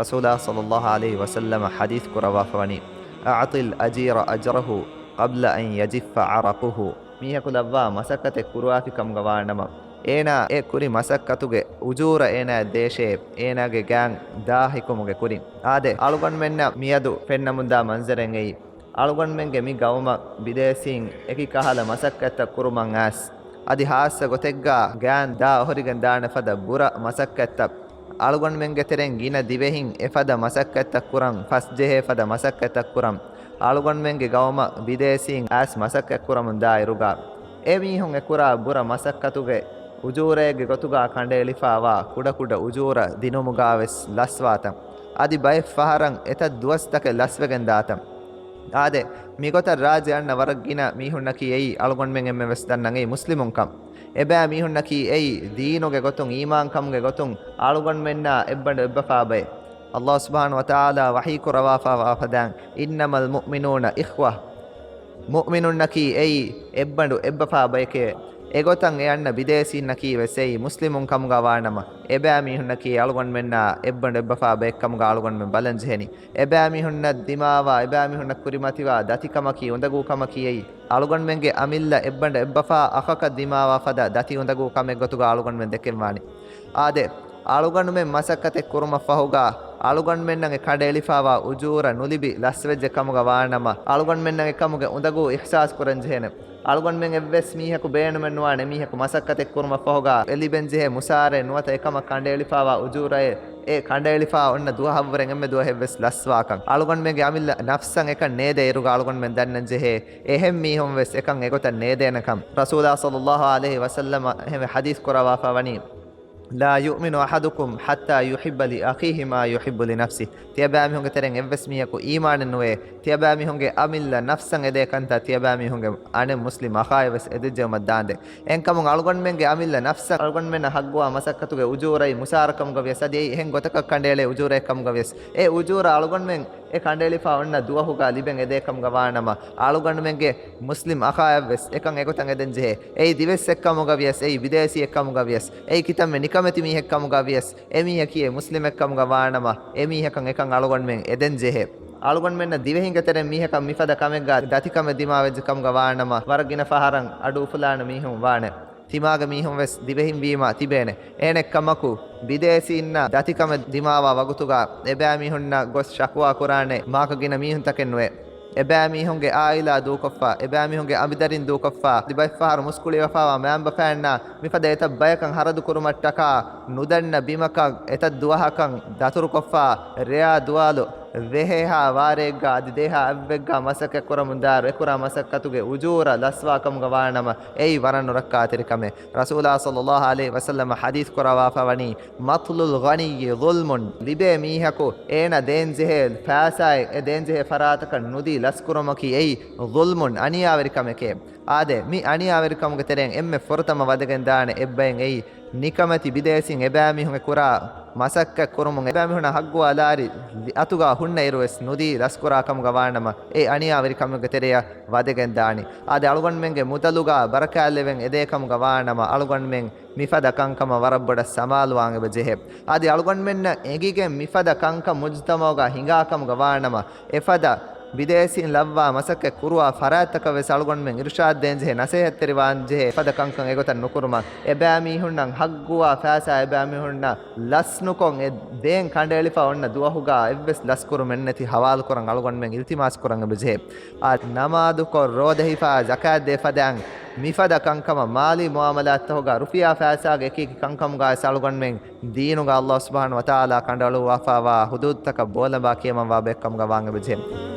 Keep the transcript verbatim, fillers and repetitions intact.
ރަސޫލާ ޞައްލައްލާހު ޢަލައިހި ވަސައްލަމަ ޙަދީޘް ކުރައްވާފަވަނީ، "أعط الأجير أجره قبل أن يجف عرقه." މީހަކު ލައްވާ މަސައްކަތެއް ކުރުވާފި ކަމުގަ ވާނަމަ، އޭނާ އެ ކުރި މަސައްކަތުގެ އުޖޫރަ އޭނާއަށް ދޭށޭ، އޭނާގެ ގާން ދާ ހިކުމުގެ ކުރިން. އާދެ، އަޅުގަނޑުމެންނަށް މިއަދު ފެންނަމުންދާ މަންޒަރެއް އެއީ، އަޅުގަނޑުމެންގެ މި ގައުމަށް ބިދޭސީން އެކި ކަހަލަ މަސައްކަތްތައް ކުރުމަށް އައިސް، އަދި ހާއްސަ ގޮތެއްގާ ގާން ދާ އޮހޮރިގެން ދާނެ ފަދަ ބުރަ މަސައްކަތްތައް، އަޅުގަނޑުމެންގެ ތެރެއިން ގިނަ ދިވެހިން އެފަދަ މަސައްކަތްތައް ކުރަން، ފަސްޖެހޭ ފަދަ މަސައްކަތްތައް ކުރަން، އަޅުގަނޑުމެންގެ ގައުމަށް ބިދޭސީން އައިސް މަސައްކަތް ކުރަމުން ދާއިރުގާ، އެ މީހުން އެކުރާ ބުރަ މަސައްކަތުގެ އުޖޫރައެއްގެ ގޮތުގާ ކަނޑައެޅިފާވާ ކުޑަކުޑަ އުޖޫރަ ދިނުމުގާވެސް ލަސްވާތަން. އަދި ބައެއް ފަހަރަށް އެތައް ދުވަސްތަކެއް ލަސްވެގެން ދާތަން. އާދެ، މިގޮތަށް ރާޖެ އަންނަ ވަރަށް ގިނަ މީހުންނަކީ އެއީ އަޅުގަނޑުމެން އެންމެން ވެސް ދަންނަން އެއީ މުސްލިމުންކަން. އެބައިމީހުންނަކީ އެއީ ދީނުގެ ގޮތުން، އީމާންކަމުގެ ގޮތުން އަޅުގަނޑުމެންނާ އެއްބަނޑު އެއްބަފާ ބައެއް. އައްލާހު ސުބްޙާނަހު ވަތަޢާލާ ވަޙީ ކުރައްވާފާވާ ފަދައިން، "إنما المؤمنون إخوة." މުއުމިނުންނަކީ އެއީ އެއްބަނޑު އެއްބަފާ ބަޔެކޭ. އެގޮތަށް އެ އަންނަ ބިދޭސީންނަކީ ވެސް އެއީ މުސްލިމުން ކަމުގަ ވާނަމަ، އެބައިމީހުންނަކީ އަޅުގަނޑުމެންނާ އެއްބަނޑު އެއްބަފާ ބައެއްކަމުގަ އަޅުގަނޑުމެން ބަލަން ޖެހެނީ. އެބައިމީހުންނަށް ދިމާވާ، އެބައިމީހުންނަށް ކުރިމަތިވާ ދަތިކަމަކީ އުނދަގޫ ކަމަކީ އެއީ، އަޅުގަނޑުމެންގެ އަމިއްލަ އެއްބަނޑު އެއްބަފާ އަޚަކަށް ދިމާވާ ފަދަ ދަތި އުނދަގޫ ކަމެއް ގޮތުގަ އަޅުގަނޑުމެން ދެކެންވާނީ. އާދެ، އަޅުގަނޑުމެން މަސައްކަތެއް ކުރުމަށް ފަހުގަ، އަޅުގަނޑުމެންނަށް އެ ކަނޑައެޅިފާވާ އުޖޫރަ ނުލިބި ލަސްވެއްޖެ ކަމުގަ ވާނަމަ، އަޅުގަނޑުމެންނަށް އެކަމުގެ އުނދަގޫ އިޙްސާސް ކުރަން ޖެހޭނެ. އަޅުގަނޑުމެން އެއްވެސް މީހަކު ބޭނުމެއް ނުވާނެ، މީހަކު މަސައްކަތެއް ކުރުމަށް ފަހުގަ އެ ލިބެން ޖެހޭ މުސާރައެއް ނުވަތަ އެކަމަށް ކަނޑައެޅިފާވާ އުޖޫރައެއް، އެ ކަނޑައެޅިފާ އޮންނަ ދުވަހަށްވުރެން އެންމެ ދުވަހެއްވެސް ލަސްވާކަން. އަޅުގަނޑުމެންގެ އަމިއްލަ ނަފްސަށް އެކަން ނޭދޭ އިރުގަ އަޅުގަނޑުމެން ދަންނަން ޖެހޭ، އެހެން މީހުން ވެސް އެކަން އެގޮތަށް ނޭދޭނެކަން. ރަސޫލާ ޞައްލައްލާހު ޢަލައިހި ވަސައްލަމަ އެހެންވެ ޙަދީޘް ކުރައްވާފަ ވަނީ، "لا يؤمن أحدكم حتى يحب لأخيه ما يحب لنفسه." ތިޔަބައިމީހުންގެ ތެރެއިން އެއްވެސް މީހަކު އީމާނެއް ނުވޭ، ތިޔަބައިމީހުންގެ އަމިއްލަ ނަފްސަށް އެދޭ ކަންތައް ތިޔަބައިމީހުންގެ އަނެއް މުސްލިމް އަޚާއަށް ވެސް އެދިއްޖެއުމަށް ދާންދެން. އެހެންކަމުން އަޅުގަނޑުމެންގެ އަމިއްލަ ނަފްސަށް އަޅުގަނޑުމެންނަށް ޙައްޤުވާ މަސައްކަތުގެ އުޖޫރައި މުސާރަކަމުގަ ވިޔަސް އަދި އެއީ އެހެން ގޮތަކަށް ކަނޑައެޅޭ އުޖޫރައެއްކަމުގަ ވިޔަސް، އެ އުޖޫރަ އަޅުގަނޑުމެން އެ ކަނޑައެޅިފާ އޮންނަ ދުވަހުގަ ލިބެން އެދޭކަމުގަ ވާނަމަ، އަޅުގަނޑުމެންގެ މުސްލިމް އަޚާއަށްވެސް އެކަން އެގޮތަށް އެދެން ޖެހޭ. އެއީ ދިވެއްސެއްކަމުގަ ވިޔަސް، އެއީ ބިދޭސީއެއްކަމުގަ ވިޔަސް، އެއީ ކިތަންމެ ނިކަމެތި މީހެއްކަމުގަ ވިޔަސް، އެ މީހަކީ އެ މުސްލިމެއްކަމުގަ ވާނަމަ، އެ މީހަކަށް އެކަން އަޅުގަނޑުމެން އެދެން ޖެހޭ. އަޅުގަނޑުމެންނަށް ދިވެހިންގެ ތެރެއިން މީހަކަށް މިފަދަ ކަމެއްގަ ދަތިކަމެއް ދިމާވެއްޖެ ކަމުގަ ވާނަމަ، ވަރަށް ގިނަ ފަހަރަށް އަޑު އުފުލާނެ މީހުން ވާނެ. ތިމާގެ މީހުން ވެސް ދިވެހިން ވީމާ ތިބޭނެ. އޭނެއްކަމަކު، ބިދޭސީންނަށް ދަތިކަމެއް ދިމާވާ ވަގުތުގަ އެބައިމީހުންނަށް ގޮސް ޝަކުވާ ކުރާނެ މާކަ ގިނަ މީހުންތަކެއް ނުވޭ. އެބައިމީހުންގެ އާއިލާ ދޫކޮށްފަ، އެބައިމީހުންގެ އަނބިދަރިން ދޫކޮށްފަ، އަދި ބައެއްފަހަރު މުސްކުޅިވެފާވާ މައިންބަފައިންނާ މިފަދަ އެތައް ބަޔަކަށް ހަރަދު ކުރުމަށްޓަކާ ނުދަންނަ ބިމަކަށް އެތައް ދުވަހަކަށް ދަތުރުކޮށްފަ، ރެޔާ ދުވާލު ވެހޭހާ ވާރޭގަ އަދި ދޭހާ އަތްވެއްގަ މަސައްކަތް ކުރަމުންދާއިރު އެކުރާ މަސައްކަތުގެ އުޖޫރަ ލަސްވާކަމުގަ ވާނަމަ، އެއީ ވަރަށް ނުރައްކާތެރި ކަމެއް. ރަސޫލާ ޞައްލައްލާހު ޢަލައިހި ވަސައްލަމަ ޙަދީޘް ކުރައްވާފަ ވަނީ، "مطل الغني ظلم." ލިބޭ މީހަކު އޭނަ ދޭންޖެހޭ ފައިސާއެއް، އެ ދޭންޖެހޭ ފަރާތަކަށް ނުދީ ލަސްކުރުމަކީ އެއީ ظلم، އަނިޔާވެރިކަމެކޭ. އާދެ، މި އަނިޔާވެރިކަމުގެ ތެރެއިން އެންމެ ފުރަތަމަ ވަދެގެން ދާނެ އެއްބައިން އެއީ، ނިކަމެތި ބިދޭސީން އެބައިމީހުން އެ ކުރާ މަސައްކަތް ކުރުމުން އެބައިމީހުންނަށް ޙައްޤުވާ ލާރި އަތުގަ ހުންނަ އިރުވެސް ނުދީ ލަސްކުރާ ކަމުގަ ވާނަމަ، އެ އަނިޔާވެރި ކަމުގެ ތެރެއަށް ވަދެގެން ދާނީ. އާދެ، އަޅުގަނޑުމެންގެ މުދަލުގަ ބަރަކާތްލެވެން އެދޭ ކަމުގަ ވާނަމަ، އަޅުގަނޑުމެން މިފަދަ ކަންކަމަށް ވަރަށް ބޮޑަށް ސަމާލުވާން އެބަ ޖެހޭ. އަދި އަޅުގަނޑުމެންނަށް އެނގިގެން މިފަދަ ކަންކަން މުޖުތަމަޢުގަ ހިނގާ ކަމުގަ ވާނަމަ، އެފަދަ ބިދޭސީން ލައްވާ މަސައްކަތް ކުރުވާ ފަރާތްތަކަށް ވެސް އަޅުގަނޑުމެން އިރުޝާދު ދޭންޖެހޭ، ނަސޭހަތްތެރިވާންޖެހޭ، އެފަދަ ކަންކަން އެގޮތަށް ނުކުރުމަށް. އެބައިމީހުންނަށް ޙައްޤުވާ ފައިސާ އެބައިމީހުންނަށް ލަސްނުކޮށް، އެ ދޭން ކަނޑައެޅިފަ އޮންނަ ދުވަހުގަ އެއްވެސް ލަސްކުރުމެއްނެތި ޙަވާލުކުރަން އަޅުގަނޑުމެން އިލްތިމާސް ކުރަން އެބަޖެހޭ. އާ، ނަމާދުކޮށް، ރޯދަހިފާ، ޒަކާތް ދޭ ފަދައިން މިފަދަ ކަންކަމަށް މާލީ މުޢާމަލާތްތަކުގަ ރުފިޔާ ފައިސާގެ އެކިއެކި ކަންކަމުގަ ވެސް އަޅުގަނޑުމެން ދީނުގަ އައްލާހު ސުބްޙާނަހު ވަތަޢާލާ ކަނޑައަޅުއްވާފައިވާ ޙުދޫދުތަކަށް ބޯލަނބާ ކިޔަމަންވާ ބައެއްކަމުގަ ވާން އެބަޖެހޭ.